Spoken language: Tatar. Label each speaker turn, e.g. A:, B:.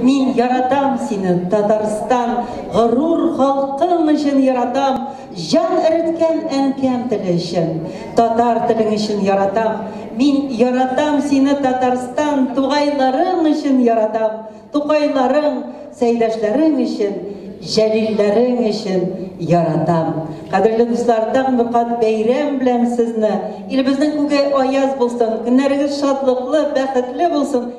A: Мин яратам сине, Татарстан, горур халкың өчен яратам, җан эреткән әнкәм теле өчен, татар телең өчен яратам. Мин яратам сине, Татарстан, тугайларың өчен яратам, Тукайларың, Сәйдәшләрең өчен, Җәлилләрең өчен яратам. Кадерле дуслар, тагын бер кат бәйрәм белән сезне! Илебезнең күге аяз булсын, көннәрегез шатлыклы, бәхетле булсын!